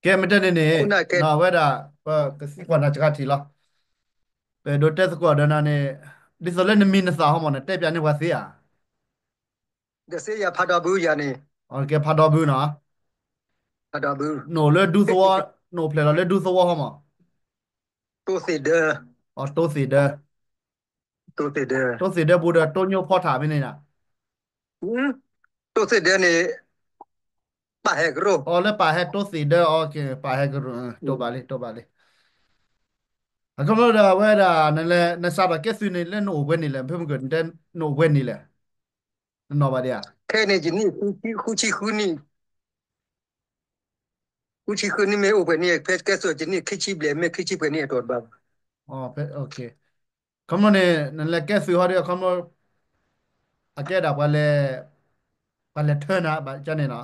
ကဲ မ့ၢ်တဲန့ၣ်န့ၣ် အဝဲဒၣ် ပကသံကွၢ်နၤစှၤထံးလီၤ. ပဒိးတဲသကိးဒီးနၤန့ၣ် ဒ်သိးလၢနမံၤနသၣ်ဟီမး နတဲပျးန့ၢ်ပှၤသ့ဧါ. ဒီးစ့ယၤဖးဒီဘုယၤန့ၣ် ကဲဖးဒီဘုနီၤ. ဖးဒီဘု နအိၣ်လၢဒူသဝီ, နအိၣ်ဖျဲၣ်လီၤလၢဒူသဝီဟီမး. တိသ့ၣ်ဒၢ, တိသ့ၣ်ဒၢ, တိသ့ၣ်ဒၢ, တိသ့ၣ်ဒၢပူၤဒီးတိညိဖီထးဖဲန့ၣ်ဧါ. တိသ့ၣ်ဒၢန့ၣ် ပာ်ဟဲကရိၣ်, အိၣ်လၢပာ်ဟဲတိသ့ၣ်ဒၢ, ပာ်ဟဲကရိၣ်, တိၢ်ဘၣ်လံ တိၢ်ဘၣ်လံ. အခီဖျိဒီးအဝဲဒၣ် နစးထီၣ်ကဲသုးန့ၣ် လၢနအိၣ်ပှဲၤနံၣ်လဲၣ်, ဖဲမုၢ်က နအိၣ်ပှဲၤနံၣ်လဲၣ်, နနီၢ်ဘၣ်ဒံးဧါ. ခဲအံၤန့ၣ် ယနံၣ်ဃုဆံဃုနံၣ်, ဃုဆံဃုနံၣ်မ့ၢ်အိၣ်ပှဲၤနံၣ်, ဖဲကဲသုးယနံၣ်ခံဆံဘျဲၣ် မ့ၢ်ခံဆံပှဲၤနံၣ်အတီၢ်တဘၣ်ဘၣ်. ခီဖျိန့ၣ် နလဲၤကဲသုးဟီဒီး ခီဖျိ အကဲဒၣ်ပှၤလဲၤ, ပှၤလဲၤထၢနၤဘၣ်ကန့ၣ်နီၤ.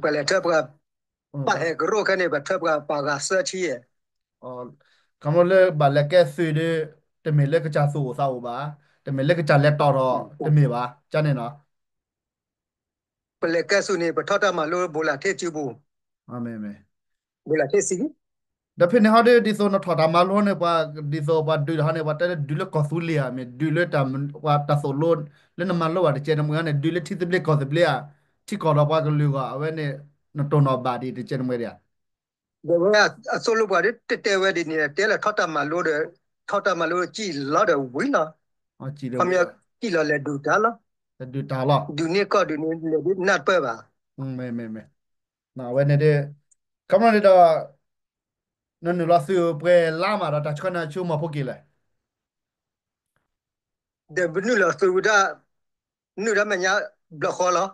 ပှၤလဲၤထၢပှၤ, ပာ်ဟဲကရိၣ်ခဲန့ၣ် ပှၤထၢပှၤပှၤဂၤသၢဆံယဲၢ်. ခီဖျိလၢဘၣ်လဲၤကဲသုးဒီး တမ့ၢ်လၢကစၢ်သူၣ်အိၣ်သးအိၣ်ဘၣ်, တမ့ၢ်လၢကစၢ်လဲၤတီၣ်ထီၣ်တမ့ၢ်ဘၣ် ကန့ၣ်နီၤ. ပလဲၤကဲသုးန့ၣ် ပထီၣ်တၢ်မၤလိဘူးလးထ့ၣ်စုပူၤ, ဘူးလးထ့ၣ်စု, ဒီးဖဲန့ၣ်ဟီဒီး ဒ်သိးနထီၣ်တၢ်မၤလိန့ၣ် ပှၤဒ်သိးပှၤဒုးတၢ်ဟီန့ၣ် ပှၤတဲလၢဒုးလၢကီၢ်သူလ့ၤဧါ, မ့ၢ်ဒုးလၢတၢ်သိၣ်လိ လၢနမၤလိဘၣ်တကဲးတမှဲၤန့ၣ် ဒုးလၢထံသဘျ့ကီၢ်သဘျ့ဧါ, ထံကီၢ်ဒီးပှၤကလုာ်ဂီၢ် အဝဲန့ၣ် နတိၢ်နီၣ်ဘၣ်ဒံးတကဲးတမှဲၤဒံးဧါ. ဒီးဝဲအသိၣ်လိပှၤဒီး တတဲဝဲဒ်န့ၣ် တဲလၢထီၣ်တၢ်မၤလိဒီး, ထီၣ်တၢ်မၤလိစံၣ်လီၤဒီးဝံၤလီၤ. ခီဖျိစံၣ်လီၤလဲၤဒုးတၢ်လီၤ, ဒုးတၢ်လီၤ, ဒုးန့ၢ်ကီၢ်ဒုးန့ၢ်လဲၤဒ်နၢ်တပၢၢ်ဘၣ်. အဝဲန့ၣ်ဒီး ခီဖျိန့ၣ်ဒီး နနုာ်လီၤသုးပှဲၤလါမးဒီး တၢ်ဆှၢနၤဆူမီၢ်ဖိက့ၤလဲၣ်. ဒီးပနုာ်လီၤသုးဝဲဒၣ်, နုာ်ဒၣ်မဲာ်ညါဘျီဃီလီၤ.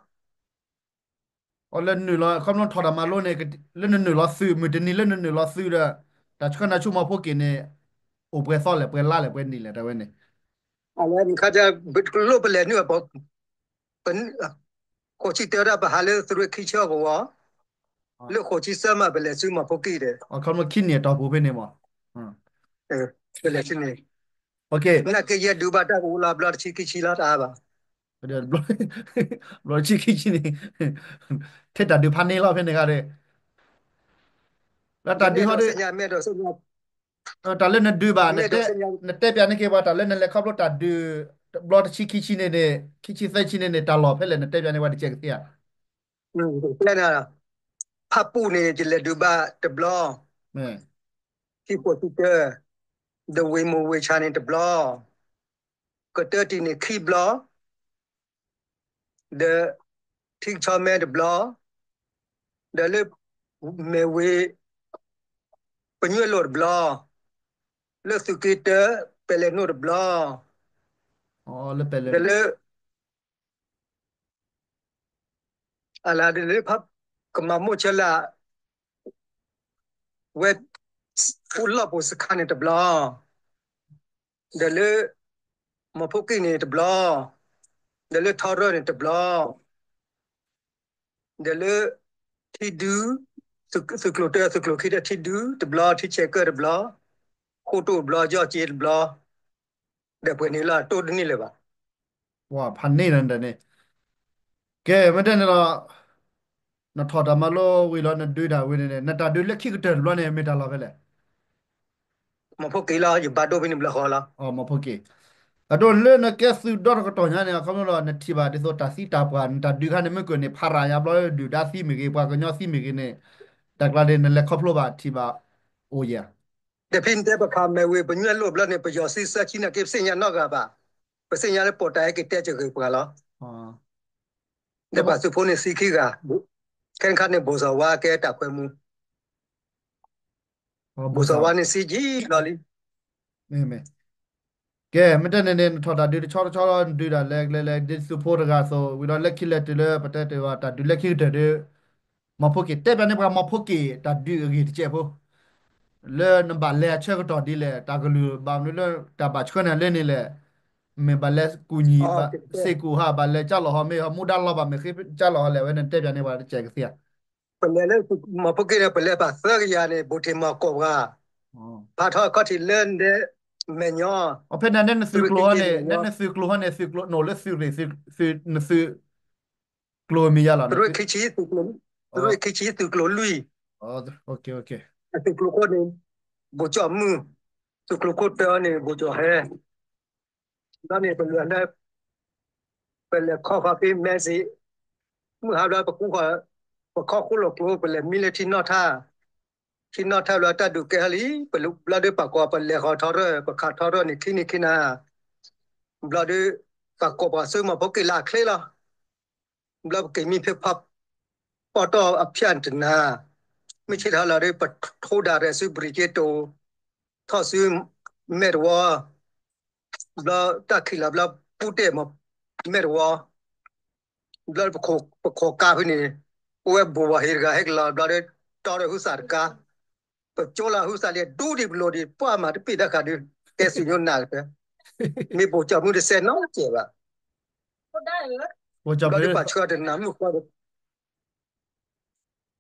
အလၢနုာ်လီၤ ခီဖျိထီၣ်တၢ်မၤလိန့ၣ် လၢနနုာ်လီၤသုး မုၢ်တနံၤလၢနနုာ်လီၤသုးဒီး တၢ်ဆှၢနၤဆူမီၢ်ဖိက့ၤန့ၣ် အိၣ်ပှဲၤသီလဲၣ် ပှဲၤလါလဲၣ် ပှဲၤနံၣ်လဲၣ် တၢ်ဝဲန့ၣ်. အလၢနခါ ပလိၣ်ပလဲၤနုာ် ဃိးဆံတၢဒၣ်ပဟးလၢသုးရ့ၣ်ခံဆၢကဝီၤ, လၢဃိးဆံသၢမး ပလဲၤဆူမီၢ်ဖိက့ၤဒီး ခီဖျိခံနံၣ်အတီၢ်ပူၤဖဲန့ၣ်မး, ပလဲၤဆူန့ၣ်, နာ်က့ယဲဒုးဘၣ်တၢ်ကအိၣ်လီၤဘျီတဆံခံဆံလီၤတအါဘၣ်. ဘျီတဆံခံဆံန့ၣ် ထဲတၢ်ဒုးဖးန့ၢ်လီၤဖဲန့ၣ်ဂၤဒီး လၢတၢ်ဒုးဟီဒီး တၢ်လၢနဒုးဘၣ် နတဲပျးန့ၢ်က့ၤပှၤ တၢ်လၢနလဲၤခီဖျိတၢ်ဒုး ဘျီတဆံခံဆံန့ၣ်န့ၣ် ခံဆံသၢဆံန့ၣ်န့ၣ် တၢ်လီၢ်ဖဲလဲၣ် နတဲပျးန့ၢ်ပှၤတကဲးကသ့ဧါ. ဖၣ်ပူၣ်န့ၣ် ယလဲၤဒုးဘၣ်တဘျီ, ခံဃိးဆံတၢ, ဒီးဝ့ၢ်မိၢ်ဝ့ၢ်ဆၣ်န့ၣ်တဘျီ, ကတၢၢ်တံၢ်န့ၣ်ခံဘျီ, ဒီးထံကဆီမဲတဘျီ, ဒီးလၢမဲၢ်ဝ့ၢ် ပညွဲၣ်လိာ်တဘျီ, လၢသုးက့တၢ ပဲၤလဲၤနိၣ်တဘျီ, ဒီးလၢ အလၢဒ်လၢ ကမၤမိၢ်ဆၢလၢ ဝဲ အိၣ်လီၢ်ပူၤစခါန့ၣ်တဘျီ, ဒီးလၢ မီၢ်ဖိက့ၤန့ၣ်တဘျီ, ဒီးလၢထီရၢၣ်န့ၣ်တဘျီ, ဒီးလၢ ထံဒု, သုးကျိၤတၢ သုးကျိၤခံတၢ ထံဒုတဘျီ, ထံဆဲးကၢၢ်တဘျီ, ဃိတိၣ်တဘျီ, ယီၢ်က့တဘျီ, ဒီးပှဲၤန့ၣ်လီၤ တိၢ်တန့ၢ်လၢၤဘၣ်. ဝဲဖးန့ၢ်လီၤန့ၣ်, ကဲ မ့ၢ်တဲန့ၣ်လီၤ, နထီၣ်တၢ်မၤလိဝံၤလီၤ နဒုးတၢ်ဝံၤန့ၣ် နတၢ်ဒုးလၢခံကတၢၢ်တဘျီန့ၣ် မ့ၢ်တၢ်လီၢ်ဖဲလဲၣ်. မီၢ်ဖိက့ၤလီၤ ယဘၣ်ဒိဖဲန့ၣ်ဘျီဃီလီၤ. မီၢ်ဖိက့ၤ, အဒိလၢနကဲသုးဒီတကတီၢ်ညါန့ၣ် အခီဖျိလီၤ နထံၣ်ဘၣ်ဒ်သိးတၢ်သံတၢ်ပှၢ် နတၢ်ဒုးခါန့ၣ် မ့ၢ်ကွၢ်န့ၣ် ဖးရၤညါဘျီ ဒုၣ်ဒါသံမ့ၢ်ဂ့ၤ ပှၤကညီသံမ့ၢ်ဂ့ၤန့ၣ် တၢ်ကျါန့ၣ် နလဲၤခီဖျိဘၣ်ထံၣ်ဘၣ်အိၣ်ယဲၢ် ဒီးဖဲန့ၣ်တဲပခးမဲၣ်ဝ့ၢ် ပညွဲၣ်လိာ်ဘျီန့ၣ် ပယီၤသံသၢဆံနာ်က့ ပသ့ၣ်ညါနီတဂၤဘၣ်. ပသ့ၣ်ညါလၢပိာ်တၢ်ဟဲက့ၤတဲစဂ့ၤပှၤလီၤ. ဒီးပှၤသုးဖိန့ၣ်သံခံဂၤ, ခဲခါန့ၣ် ဘိၣ်စီၤဝါကဲတၢ်ခွဲမူ, ဘိၣ်စီၤဝါန့ၣ်သံကံလီၤလံ. ကဲ မ့ၢ်တဲန့ၣ်န့ၣ် နထီၣ်တၢ်ဒုးတဆီတဆီလီၤ နဒုးတၢ်လဲၤလဲၤလဲၤ ဒ်သုးဖိတဂၤအသိး ဝံၤဒီးလၢခံလဲၤတုၤလၢ ပတဲတ့ၢ်ဝဲတၢ်ဒုးလၢခံကတၢၢ်ဒီး မီၢ်ဖိက့ၤ တဲပျးန့ၢ်ပှၤမီၢ်ဖိက့ၤ တၢ်ဒုးအဂ့ၢ်တစဲးဖိ လၢနဘၣ်လဲၤအဆၢကတီၢ်ဒ်လဲၣ် တၢ်ကလုၢ်ဘၣ်မနုၤလၢ တၢ်ဘၣ်ဆှၢနၤလၢန့ၣ်လဲၣ်, မ့ၢ်ဘၣ်လဲၤကူညီ စ့ၢ်ကီးဟး ဘၣ်လဲၤကၠၢ်လီၤဟီ မ့ၢ်ဟီမူဒါလီၤဘၣ် မ့ၢ်ဃ့ကၠၢ်လီၤဟီလဲၣ် ဝဲန့ၣ်တဲပျးန့ၢ်ပှၤတစဲးကသ့ဧါ. ပလဲၤလၢမီၢ်ဖိက့ၤန့ၣ် ပလဲၤပာ်သၢကယၤန့ၣ် ဘိၣ်ထံးမီၢ်ကိးပှၤ, ဖးထီၣ်အခီၣ်ထံးလၢဒဲမဲာ်ညီ, ဖဲန့ၣ် နသုးကျိၤဟီန့ၣ် နသုးကျိၤဟီန့ၣ် သုးကျိၤ နအိၣ်လၢသုးရ့ၣ် နသုးကျိၤမံၤယါလီၤ သုးရ့ၣ်ခံဆံ သုးကျိၤ သုးရ့ၣ်ခံဆံ သုးကျိၤလွံၢ်, သုးကျိၤခိၣ်န့ၣ် ဘိၣ်ကၠီၣ်မုၢ်, သုးကျိၤခိၣ်တၢန့ၣ် ဘိၣ်ကၠီၣ်ဟဲ, ဒီးန့ၣ် ပလဲၤလၢ ပလဲၤခီဃီၤဖဲမဲစ့း, မုၢ်ဟါဘျီပကူဃီၤ, ပခီၣ်ဃိၣ်လီၤကျိ ပလဲၤမံလၢထံနီၣ်ထၣ်, ထံနီၣ်ထၣ်ဘျီတၢ်ဒုးကဲဟဲလံ, ပဘျီဒီးပှၤကိးပလဲၤဃီၤထီရၢၢ် ပခးထီရၢၢ်န့ၣ် ခံနံၤခံနၤ, ဘျီဒီး ပှၤကိးပှၤဆူမီၤဖိက့ၤလၢအချ့လီၤ. ဘျီပက့ၤမံဖဲဖီ ပီၣ်တီၢ်အဖၠၣ်တနၤ, မုၢ်ဆ့ၣ်ထီၣ်လီၤဒီး ပထိဒါရဲၣ်ဆူဘြံၤက့တိၤ, ထီၣ်ဆူမဲာ်တဝီ, ဘျီတၢ်ခံးလီၤဘျီ ပူၤတဲာ်မး မဲာ်တဝီ, ဘျီပခိးကါဖဲန့ၣ်, ပဝဲဘူးဝဲဟ့ၣ်တဂၤဟဲက့ၤလီၤ ဘျီဒီး တီဒီးဟုသးတကါ, ပကၠိလၢဟုသးလံဒူဒံးပလိာ်ဒံး ပှၢ်မၤတပ့ၢ်တၢ်ဃးဒုး ကဲစံၣ်ညီၣ်နးကတၢၢ်, မ့ၢ်ဘိၣ်ကၠီၣ်မုၢ်တစဲးနီတစဲးဘၣ်, ဘျီဒီးပှၤဆှၢတနၤမုၣ်ဃီဒီး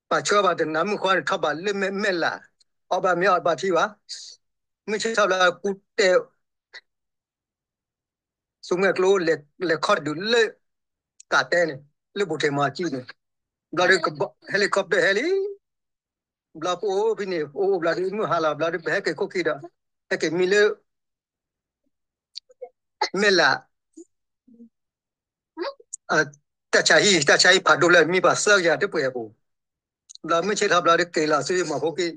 ပှၤဆှၢဘၣ်တနၤမုၣ်ဃီန့ၣ် ထီၣ်ဘၣ်လၢမဲာ်မဲာ်လး, အီၣ်ဘၣ်မ့ၤအီၣ်ဘၣ်ထံဘၣ်, မုၢ်ဆ့ၣ်ထီၣ်ဘျီကူတဲာ် ဆူမဲာ်ကျိ လဲၤခီၣ်ဒုးလၢ ကးတဲန့ၣ် လၢဘူးထံးမၤကံၣ်န့ၣ်, ဘျီဒီး helicopter ဟဲလံ, ဘျီပအိၣ်ဖဲန့ၣ် အိၣ်အိၣ်ဘျီဒီး မုၢ်ဟါလီၤဘျီဒီး ပဟဲက့ၤခိၣ်ခံဒီး ဟဲက့ၤမံလၢ မဲာ်လး တၢ်ဆါဟံၣ် တၢ်ဆါဟံၣ်ဖးဒိၣ်လၢ မံပှၤသၢကယၤတပှဲၤအပူၤ, ဘျီမုၢ်ဆ့ၣ်ထီၣ်ဘျီဒီး က့ၤလီၤဆူမီၤဖိက့ၣ်,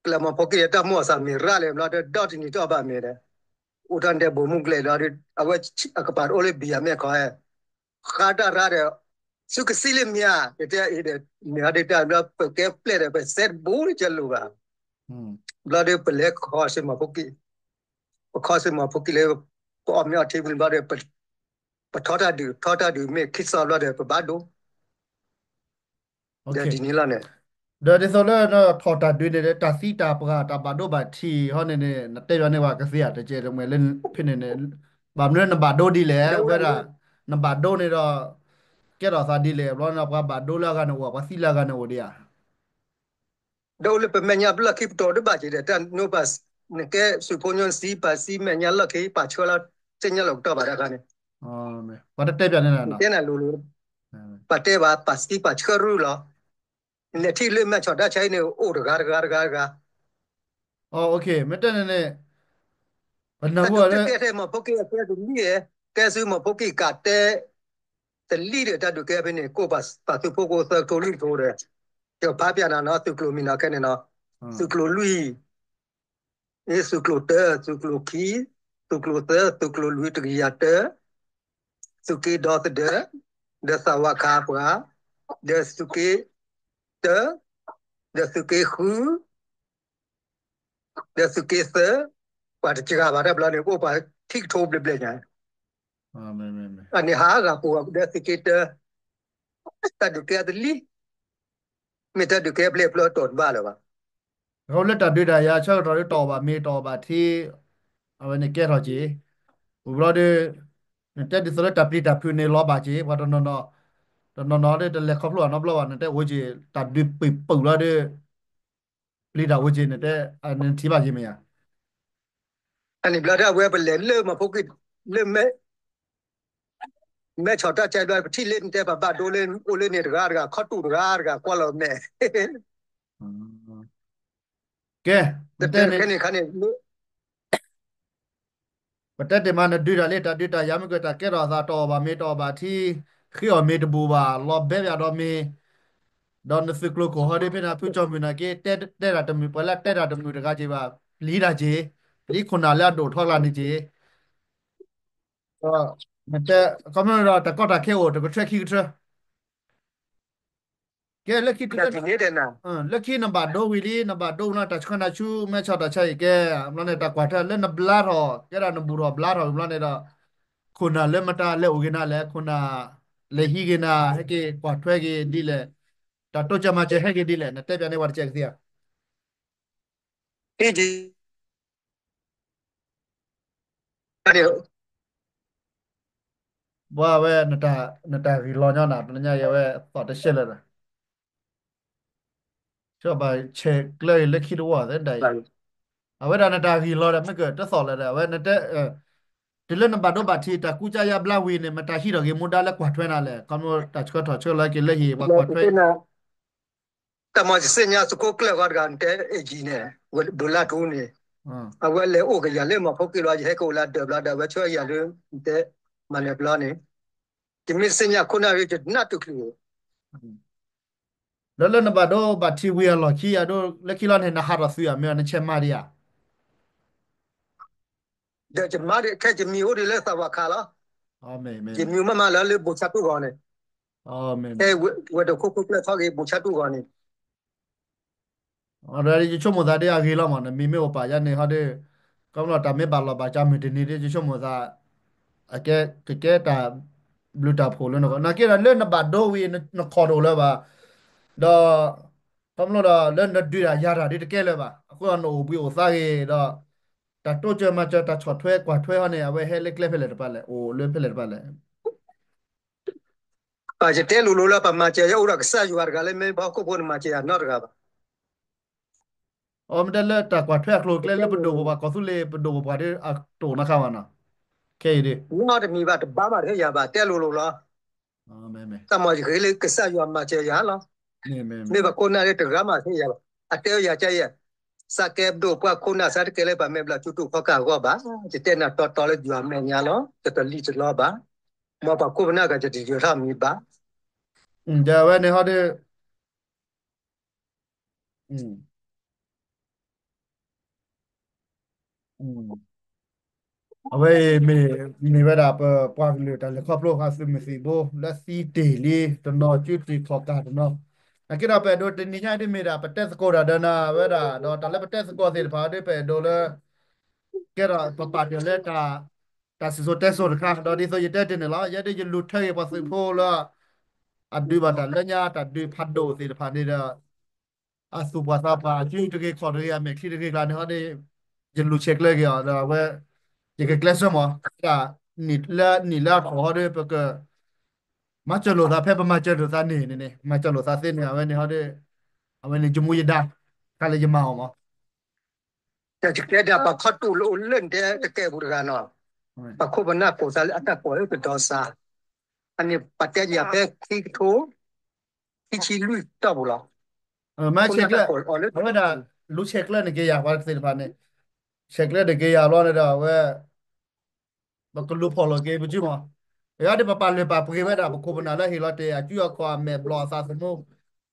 ကလဲၤမီၤဖိက့ၣ်ဒီး တၢ်မိၣ်အသးမ့ၢ်ရၣ်လဲၣ်ဘျီဒီး ဒီတနံၤတအီၣ်ဘၣ်မ့ၤဒီး အိၣ်တၢ်ဒဲးဘိးမုၢ်ကျဲဘျီဒီး အဝဲအကပၤတအိၣ်လၢဘံယၤမဲာ်ခီဟဲ ဃါတၢ်ရၣ်ဒီး ဆူကစံလၢမ့ၢ်ဧါ တဲအံၤဒီး မ့ၢ်ဟဲဒုးတၢ်ဘျီ ပကဲပျဲၢ်ဒီး ပစဲတဘိလၢကလိၤဘၣ်, ဘျီဒီးပလဲၤခီဆူမီၤဖိက့ၣ်, ပခီဆူမီၤဖိက့ၣ်လၢ ပအီၣ်မ့ၤအီထံပူၤဘျီဒီး ပထီတၢ်ဒုး ထီတၢ်ဒုးမ့ၢ်ခံစီဘျီဒီး ပဘၣ်ဒိ ဒီးဒ်န့ၣ်လီၤန့ၣ်, ဒီးဒ်သိးလၢထီၣ်တၢ်ဒုးန့ၣ် တၢ်သံတၢ်ပှၢ်တၢ်ဘၣ်ဒိဘၣ်ထံးဟီန့ၣ်န့ၣ် နတဲဘၣ်န့ၢ်ပှၤကသ့ဧါ တကဲးတမှဲၤလၢဖဲန့ၣ်န့ၣ်, ဘၣ်မနုၤနဘၣ်ဒိဒ်လဲၣ် ဝဲဒၣ် နဘၣ်ဒိန့ၣ်ဒီး ကဲထီၣ်သးဒ်လဲၣ် ဘျီန့ၣ် ပှၤဘၣ်ဒိလၢအဂၤန့ၣ်အိၣ် ပှၤသံလၢအဂၤန့ၣ်အိၣ်ဒံးဧါ ဒီးအိၣ်လၢပမဲာ်ညါဘျီၣ်ခံပတီၢ်တဘၣ်က့ၤဒီး တၢ်နိပၢ် နကဲသုးဖိညိနစံး ပှၤစံးမဲာ်ညါလီၢ်ခံ ပှၤဆှၢလီၤ သ့ၣ်ညါလီၤကတီၢ်ဘၣ်တခါန့ၣ်, ပှၤတတဲပၠးန့ၣ်, တဲနၤလိၤလိၤ, ပှၤတဲဘၣ် ပှၤစံးပှၤဆှၢရူၢ်လီၤ, လဲၤထံၣ်လၢမဲာ်ဆီၣ်တၢ်ဆါအံၤန့ၣ် အိၣ်တဂၤတဂၤတဂၤတဂၤ မ့ၢ်တဲန့ၣ်န့ၣ်, ပနၢ်ဟူလၢ ကဲထဲမီၤဖိက့ၣ်အကဲတလံၣ်, ကဲဆူမီၤဖိက့ၣ်ကးတဲ တလံၣ်ဒီးတၢ်ဒုးကဲဖဲန့ၣ် ကိးပှၤသုးဖိကိးသၢကထိလွံၢ်ကထိဒီး, ယကဖးပၠးနၤနီၤ သုးကျိၤမံၤနီၤခဲန့ၣ်နီၤ, သုးကျိၤလွံၢ်, သုးကျိၤတၢ, သုးကျိၤခံ, သုးကျိၤသၢ, သုးကျိၤလွံၢ်တကယၤတၢ, သုးက့ဒီသဒၢ, ဒီးသးဝးခးပှၤ, ဒီးသုးက့တၢ, ဒီးသုးက့ဃု ဒီးသုးက့သၢ, ပှၤတစှၤဘၣ်တၢ်ဘျီန့ၣ် အိၣ်ပှၤခံကထိဘျဲၣ်ဘျဲၣ်ညါ, အန့ၣ်ဟးဂၤပူၤဒီးသုးက့တၢ, တၢ်ဒုးကဲတလံၣ်, မ့ၢ်တၢ်ဒုးကဲဖျဲၣ်ဖျၢၣ်တီၢ်တဘၣ်လၢၤဘၣ်. အဃိလၢတၢ်ဒုးတၢ်ယၤဆၢကတီၢ်ဒီးတီၢ်ဘၣ်မ့ၤတီၢ်ဘၣ်ထံ, အဝဲန့ၣ်ကဲထီၣ်က့ၤ, ဝံၤဘျီဒီး, နတဲဒ်သိးလၢတၢ်ပျံၤတၢ်ဖုးန့ၣ်လီၤဘၣ်က့ၤ ပှၤတနီၤနီၤ, တနီၤနီၤဒီးတလဲၤခီဖျိအနီတဘျီဘၣ် နတဲအိၣ်က့ၤ တၢ်ဒုးပံာ်ပူၤလီၤဒီး ပျံၤတၢ်အိၣ်က့ၤ နတဲ, နထံၣ်ဘၣ်က့ၤမ့ၢ်ဧါ. အန့ၣ်ဘျီဒီးအဝဲပလဲၤလၢမီၤဖိက့ၣ်, လၢမဲ, မဲဆီၣ်တၢ်ဆါဘျီ ပထံၣ်လၢနတဲပှၤဘၣ်ဒိလၢအိၣ်လၢန့ၣ်တဂၤတဂၤ ခီတူာ်တဂၤတဂၤကွၢ်လီၤမဲာ် ကဲ, တတဲန့ၣ်ခဲန့ၣ်ခါန့ၣ် ပတဲတ့ၢ်မး နဒုးတၢ်လံ တၢ်ဒုးတၢ်ယၤမ့ၢ်ကတၢၢ် တၢ်ကဲထီၣ်အသး တအီၣ်ဘၣ်မ့ၤ တအီၣ်ဘၣ်ထံ, ဃ့အီၣ်မ့ၤတဘူၣ်ဘၣ် လီၤဘဲပၠးဒီးမ့ၤ, ဒီးနသုးကျိၤခိၣ်ဟီဒ်ဖဲန့ၣ် ဖုကၠီမုၢ်နၤက့ တဲတၢ်တမုာ် ပှၤလၢတဲတၢ်တမုာ်တဂၤက့ၤဘၣ် ပျံၤတၢ်က့ၤ, ပျံၤခိၣ်နၢ်လၢအဒိၣ်ထီကျါန့ၣ်က့ၤ နတဲ, ခီဖျိဒီးတၢ်ကီတၢ်ခဲအိၣ် တကထၢခံကထၢ ကဲ, လၢခံ, လၢခံနဘၣ်ဒိဝံၤလံ နဘၣ်ဒိဝံၤလီၤ တၢ်ဆှၢနၤဆူ မဲဆီၣ်တၢ်ဆါအံၤကဲ, ဘျီန့ၣ် တၢ်ကွၢ်ထွဲလၢနဘျါထီၣ် ကဲဒၣ်နဘူၣ်ထီၣ်ဘျါထီၣ်ဝံၤဘျီန့ၣ်ဒီး, ခိၣ်နၢ်လၢမတၤလဲၤအိၣ်ဂ့ၤနၤလဲၣ်, ခိၣ်နၢ်လဲၤဟံးဂ့ၤနၤ ဟဲက့ၤကွၢ်ထွဲက့ၤဒ်လဲၣ်, တၢ်တိစၢၤမၤစၢၤဟဲက့ၤဒ်လဲၣ် နတဲပၠးန့ၢ်ပှၤတစဲးကသ့ဧါ. ဘၣ်ဝဲ, နတၢ်ဂံၢ်လီၤညီနၤ တနံၤညါအံၤ အဝဲသီၣ်တဆဲးလၢာ်ဒီး, ဘၣ်ဆဲးကျၢၤအံၤလၢခံတဝီသ့ဒၣ်အံၤ, အဝဲဒၣ်နတၢ်ဂံၢ်လီၤဒီး မ့ၢ်ကတသီၣ်လၢာ်ဒီး အဝဲနတဲ, တုၤလၢနဘၣ်ဒိဘၣ်ထံး တၢ်ကူစါယါဘျါဝံၤန့ၣ် မတၤဟံးထီၣ်က့ၤမူဒါလၢကွၢ်ထွဲနၤလဲၣ်, ခီဖျိတၢ်ဆှၢထီၣ်ဆှၢလီၤက့ၤလၢဟံၣ် ပှၤကွၢ်ထွဲ, န တၢ်မၤယသ့ၣ်ညါသုးခိၣ်ကျၢၢ်ဂီၤတဂၤ နတဲအ့ၣ်ကံၤန့ၣ် ဝဲဒုးလၢ်ထူန့ၣ်, အဝဲလဲၤအိၣ်ကယၤလၢမၤဖိက့ၤလီၤ ယဟဲကအိၣ်လၢဒၢးဘျီဒီး အဝဲဆှၢယၤလၢ နတဲ မၤနၢၤဘျီန့ၣ်, ယမ့ၢ်သ့ၣ်ညါခိၣ်နၢ်ရ့ ယနၢ်တုၤချုး လၢလၢနဘၣ်ဒိဘၣ်ထံဝံၤအလီၢ်ခံ အဒိ လၢခံလီၤန့ၣ် နဟးထီၣ်သုးဧါ မ့ၢ်နဆဲးမၤဒံးဧါ. ဒီးယမၤဒံး ခဲယမံၤအိၣ်ဒံးလၢသးဝးခးလီၤ. ယမံၤမးမးလၢလၢဘိၣ်ဆါတူၢ်ဂီၤန့ၣ်, ဝဲဒၣ်ခိၣ်ခိၣ်ကျၢၢ်ထီၣ်ဂ့ၤဘိၣ်ဆါတူၢ်ဂီၤန့ၣ် ဒီးယဆိကမိၣ်သးဒ်အဂ့ၤလီၤမး နမံၤမ့ၢ်အိၣ်ပာ်ယါန့ၣ်ဟီဒီး ကီဘျီတၢ်မ့ၢ်ဘၣ်လီၤဘၣ်ကၢ်မုၢ်တနံၤဒီး ယဆိကမိၣ်သး ကကဲတၢ်ဘျုးတၢ်ဖှိၣ်လၢနဂီၢ် နာ်က့ဒီးလၢနဘၣ်ဒိဝံၤ နခီၣ်တအိၣ်လၢၤဘၣ်, ဒီး ကီဘျီဒီးလၢနဒုးတၢ်ယၤတၢ်ဒ်တကဲလၢၤဘၣ် အဃိဒီးနအိၣ်ဘှံးအိၣ်သါဂ့ၤဒီး တၢ်တိစၢၤမၤစၢၤတၢ်ဆီၣ်ထွဲကွၢ်ထွဲဟီန့ၣ် အဝဲဟဲလၢကျဲဖဲလဲၣ်တပၤလဲၣ် အိၣ်လၢဖဲလဲၣ်တပၤလဲၣ်. ပယတဲလိၤလိၤလၢပမၤစၢၤယၤအိၣ်ဒီးကစၢ်ယွၤတဂၤလၢ မ့ၢ်ဘၣ်ဟီၣ်ခိၣ်ဖိနမၤစၢၤယၤနီတဂၤဘၣ်. အမ့ၢ်တဲလၢတၢ်ကွၢ်ထွဲအကျိၤအကျဲလၢပဒိၣ်ပပှၢ်ကီၢ်သူလ့ၤ ပဒိၣ်ပပှၢ်ဒီးအတိၢ်နီၢ်ခါဘၣ်နီၤ, ခဲအံၤဒ် နီတမံၤဘၣ်တဘၣ်ဘၣ်တဟ့ၣ်ယၤဘၣ် တဲလိၤလိၤလီၤ. တၢ်မၤယဂ့ၤလၢကစၢ်ယွၤမၤစၢၤယၤလီၤ. မ့ၢ်ပှၤခိၣ်နၢ်လၢတဂၤမးတဟ့ၣ်ယၤဘၣ် အတဲဝဲယၤကယဲၢ် စးကဲပဒိၣ်ပှၢ်ခိၣ်နၢ်စးတကဲလၢပှၤမဲာ်ဘျီၣ်ကၠူတူာ်ခီကၢ်အဂီၢ်ဘၣ် ယတဲနၤတီတီလၢယွၤမဲာ်ညါလီၤ ယတလံၣ်တလီဘၣ် မ်ပှၤခိၣ်ပနၢ်ဂၤယတယၢၤထီၣ်မံၤဘၣ် ဒီးအဝဲန့ၣ်ဟီဒီး အဝဲအံၤမ့ၢ် မ့ၢ်ဝဲဒၣ်ပပှၤကလုာ်တၢ်လဲၤခီဖျိဃာ်သုးမုၢ်သံၣ်ဘိ လၢသံတ့ၢ်လံတနီၤ ကၠူတ့ၢ်ခီၣ်ကၢ်တနီၤ, နာ်က့ဒီးပအဲၣ်ဒိးတနံၤညါဒ်မ့ၢ်ဒၣ် ပတဲသကိးတၢ်ဒီးနၤဝဲဒၣ် ဒီးတၢ်လၢပတဲသကိးသ့ၣ်တဖၣ်ဒီး ပအဲၣ်ဒိးလၢ ကဲဒီးပပာ်တ့ၢ်လၢ တၢ်စံၣ်စိၤတဲစိၤတခါ ဒီးဒ်သိးယတဲတ့ၢ်န့ၣ်လီၤ ယဲဒၣ်ယလူၤထွဲက့ၤပှၤသုးဖိလၢ အဒုးဘၣ်တၢ်လၢညါ တၢ်ဒုးဖးဒိၣ်သ့ၣ်တဖၣ်န့ၣ်ဒီး အသူၣ်ပှၢ်သးပှၢ် အစုတဂ့ၤခီၣ်တဂ့ၤ အမဲာ်ချံတဂ့ၤကျါန့ၣ်ဟီဒီး ယလူၤဆဲးကျၢက့ၤအီၤဒီးအဝဲ ယကကျဲးစၢးမး လၢနံၣ်လၢအထီၣ်ဟီဒီး ပက မၤစၢၤလိာ်သးဖဲပမၤစၢၤလိာ်သးန့ၣ်န့ၣ် မၤစၢၤလိာ်သးသ့န့ၣ် အဝဲန့ၣ်ဟီဒီး အဝဲန့ၣ်ယမူယဒါ တခါလၢယမၤအီၤမး တၢ်ယကျဲဒၣ်ပှၤခီတူာ်လၢအိၣ်လၢနတဲတကဲပူၤတဂၤနီၤ, ပှၤခိၣ်ပနၢ်ကိးသးလၢအတၢ်ကိးလၢကဒီးစါ, အန့ၣ်ပတဲယၤဖဲခံကထိ ခံဆံလွံၢ်တီၢ်ပူၤလီၤ, မ့ၢ်ဆဲးကျၢ အဝဲဒၣ် လူၤဆဲးကျၢန့ၣ်က့ၤယၤပှၤသ့ၣ်တဖၣ်န့ၣ်, ဆဲးကျၢန့ၣ်က့ၤယၤဘျီန့ၣ်ဒီးအဝဲ ပကလူၤဖီၣ်လိာ်က့ၤပစုမး, အဂၤဒ်ပပာ်လုၢ်ပာ်ပှ့ၤဝဲဒၣ် ပခိၣ်ပနၢ်လၢဟ့ၣ်လီၤတ့ၢ်အစုအခီၣ်အမဲာ်ဘျီၣ်အသးသမူ,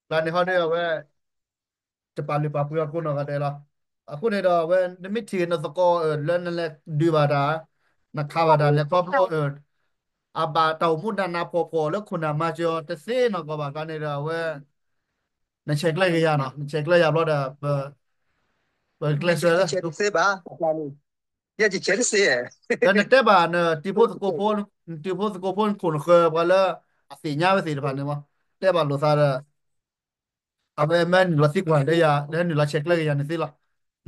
ကျါန့ၣ်ဟီဒီးအဝဲ တပာ်လုၢ်ပာ်ပှ့ၤအီၤကိးနီၢ်ဂၤဒဲးလီၤ. အဃိန့ၣ်ဒီးအဝဲ နမ့ၢ်ထံၣ်နသကိးလၢနလဲၤဒုးဘၣ်တၢ်, နခးဘၣ်တၢ်လဲၤခီဖျိ အဘၣ်တၢ်အိၣ်မူနးနးဖှီၣ်ဖှီၣ်လၢခိၣ်နၢ်မၤစၢၤအီၤတသ့နီၢ်ကီၢ်ဘၣ်ကျါန့ၣ်ဒီးအဝဲ နဆဲးကျၢက့ၤယၤနီၤ, နဆဲးကျၢယၤဘျီဒီး ပကျဲးစၢးလၢ ယဲယဆဲးတသ့ဘၣ်, ယဲယဆဲးတသ့, ဒီးနတဲဘၣ်နတံၤဖိသကိးဖိ, နတံၤဖိသကိးဖိနခိၣ်နဃၢၤပှၤလၢ အသ့ၣ်ညါဝဲသ့ၣ်တဖၣ်န့ၣ်မး, တဲဘၣ်လိာ်သးဒီး အဝဲမ့ၢ်နုာ်လီၤသံကွၢ်လၢယၤ လၢနုာ်လီၤဆဲးကျၢက့ၤယၤန့ၣ်သ့လီၤ.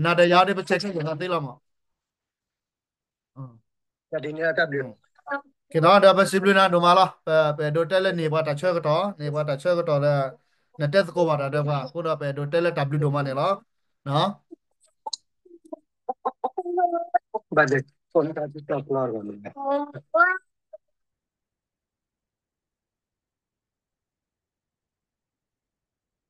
နၤဒီးယၤဒီးပဆဲးကျၢက့ၤသးသ့လီၤမး. က့ၤနီၤ ဒီးပစံးဘျုးနၤဒိၣ်မးလီၤ. ပအဲၣ်ဒိးတဲလၢန့ၣ်ပှၤတၢ်ဆၢကတီၢ်, န့ၣ်ပှၤတၢ်ဆၢကတီၢ်ဒီး နတဲသကိးဘၣ်တၢ်ဒီးပှၤ အဃိဒီးပအဲၣ်ဒိးတဲလၢတၢ်ဘျုးဒိၣ်မးန့ၣ်လီၤ. ဘၣ်ဒီး ဖိနတၢ်တၢ်ကျီၢ်